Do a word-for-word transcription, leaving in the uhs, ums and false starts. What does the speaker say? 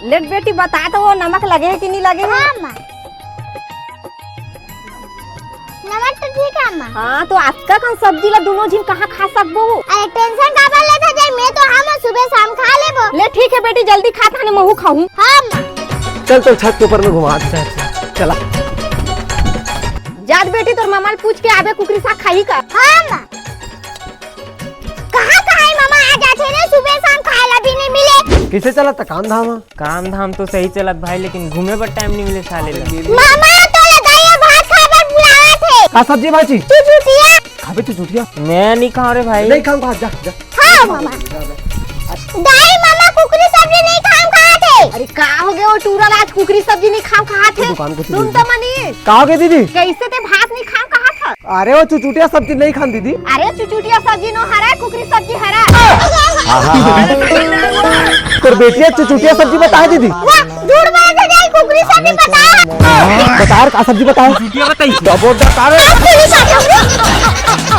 ले बेटी, बता तो, वो नमक लगे हे कि नहीं लगे हे? हाँ, माँ। नमक तो ठीक हे, माँ। हाँ, तो अतका कन सब्जी ला दूनों झिन कहाँ खा सकबो? अरे, tension काबर लेथस? मैं तो, हाँ, माँ, सुबह शाम खा लेबो। ले ठीक हे बेटी, जल्दी खा, ताने महू खाहूँ। हाँ, माँ। चल, तो छत के ऊपर में घुमा। अच्छा, अच्छा, चला। जा त बेटी, तोर ममा ल पूछ के आबे, कुकरी साग खाही का? हाँ, माँ। कहाँ, कहाँ हे ममा, आ जाथे रे, सुबह शाम खाए ला भी नहीं मिले। कइसे चलत हे काम धाम ह? काम धाम तो सही चलत भाई, लेकिन घूमे बर time नहीं मिले साले ला। ममा, तोला दाई ह भात खाए बर बुलावत हे। का सब्जी भाजी? चुचुटिया। खाबे चुचुटिया? मैं नहीं खाऊं रे भाई। नहीं खाऊं, खा, जा, जा। हाँ, ममा। दाई, ममा कुकरी सब्जी नहीं खाऊं खात हे। अरे, का हो गया वो टूरा ला, आज कुकरी सब्जी नहीं खाऊं खात हे? दुकान को सुन तो मनी। का हो गया दीदी? कइसे ते भात नहीं खाऊं खात हे? अरे, वो चुचुटिया सब्जी नहीं खान दीदी। अरे, चुचुटिया सब्जी नो हरा, कुकरी सब्जी हरा। तोर बेटिया चुचुटिया सब्जी बताए दीदी। वाह, झूठ बोलत हे दाई, कुकरी सब्जी बताए। बताए, का सब्जी बताए? चुचुटिया बताई। डबो डकार। कुकरी सब्जी।